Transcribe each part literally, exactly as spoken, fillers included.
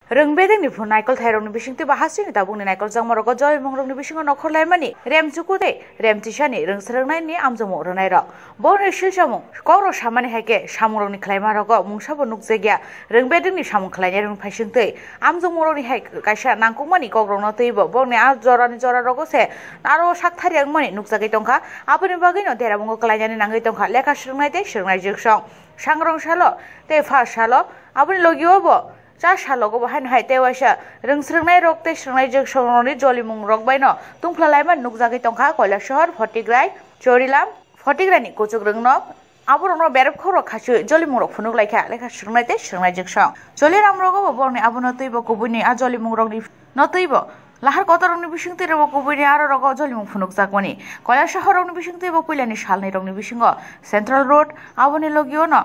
Rwng bedekni phun naikol thairokni bisingtwi bahasini tabukni naikol changmarogo jolimungrokni bisingo nokhorlaimani remchuku tei remchisani rwngsrwngnaini amjokmung rwnairok. Boni silchamung kokrok samani hai khe samungrokni khlaimarogo mungsabo nukjakya. Rwng bedekni samung khlainai rwng phaisingtwi amjokmungrokni hai kaisa nangkukmani kokrokno twibo bongni a jorani jorarogo se aro sak thari wngmani nukjagwi tongkha. Aboni bagwino deramungo klainani nangwi tongkha lekha swrwngnai tei swrwngnai jwksong. Sangrong salo tei pha salo aboni logio bo cha salogo bo haino hai tei waisa rwngsrwngnairok tei swrwngnai jwksongrokni jolimungrok baino tungphla laimani nukjagwi tongkha Koilasohor, Photigrai, Chorilam, Photigraini kuchuk rwngnok. Aborokno berep khorok khasiwi jolimungrok phunuk laikha lekha swrwngnai tei swrwngnai jwksong. Choliramrogo bo borokni abono twibo kubuini a jolimungrokni no twibo lahar kotorrokni bisingtwi rwbo kubuini aro rogo jolimung phunukjakmani. Koilasohorrokni bisingtwi bo puilani salnwirokni bisingo Central Road aboni logiono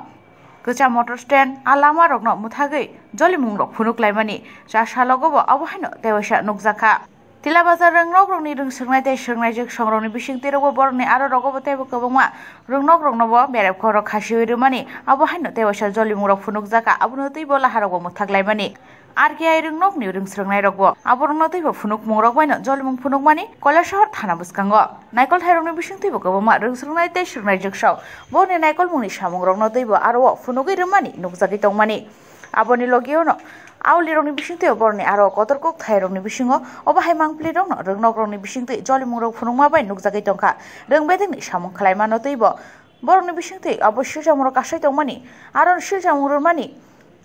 kwcham motor stand a lamarokno mwthagwi jolimungrok phunuk laimani cha salogo bo abo haino tei waisa nukjakha. Tila bazar rwngnokrokni rwngsrwngnai tei swrwngnai jwksongrokni bisingtwi rwbo borokni aro rogo bo teibo kwbangma rwngnokrokno bo berep khorok khasiwi rwmani abo haino tei waisa jolimungrok phunukjakha abono twibo laharokbo mwthak laimani. R K I rwngnokni rwngsrwngnairokbo aborokno teibo phunukmungrok baino jolimung phunukmani Koilasohor thana bwskango. Naikol thairokni bisingtwibo kwbangma rwngsrwngnai tei swrwngnai jwksong boni naikolmungni samungrokno teibo aro o phunugwi rwmani nukjagwi tongmani. Aboni logiono aulirokni bisingtwi borokni aro kotor kok thairokni bisingo obo hai mangpilirokno rwngnokrokni bisingtwi jolimungrok phunukma bai nukjagwi tongkha. Rwng bedekni samung khlaimano teibo borokni bisingtwi abo silchamung rok kasai tongmani aro silchamung rwmani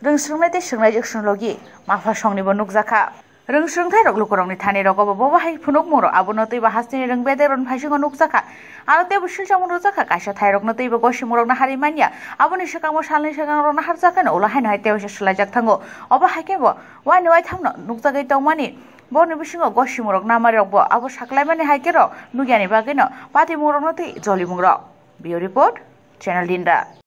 rwngsrwngnai tei swrwngnai jwksong logi mapha songnibo nukjakha. Rwngsrwngthairok lukurokni thani rogo bo bobo hai phunukmungrok abono teibo hasteni rwng bedek rokni phaisingo nukjakha. Aro teibo silchamung rwjakha kaisa thairokno teibo gosimungrokno hari manya. Aboni swkango salni swkangrokno harjakhaino ulo haino hai teibo se swlaijak thango. Obo hai khe bo waini waithamno nukjagwi tongmani. Borokni bisingo gosimungrok namarirokbo abo saklaimani hai khe rok nukyani bagwino patimungrokno tei jolimungrok. Bureau Report, Channel Dinda.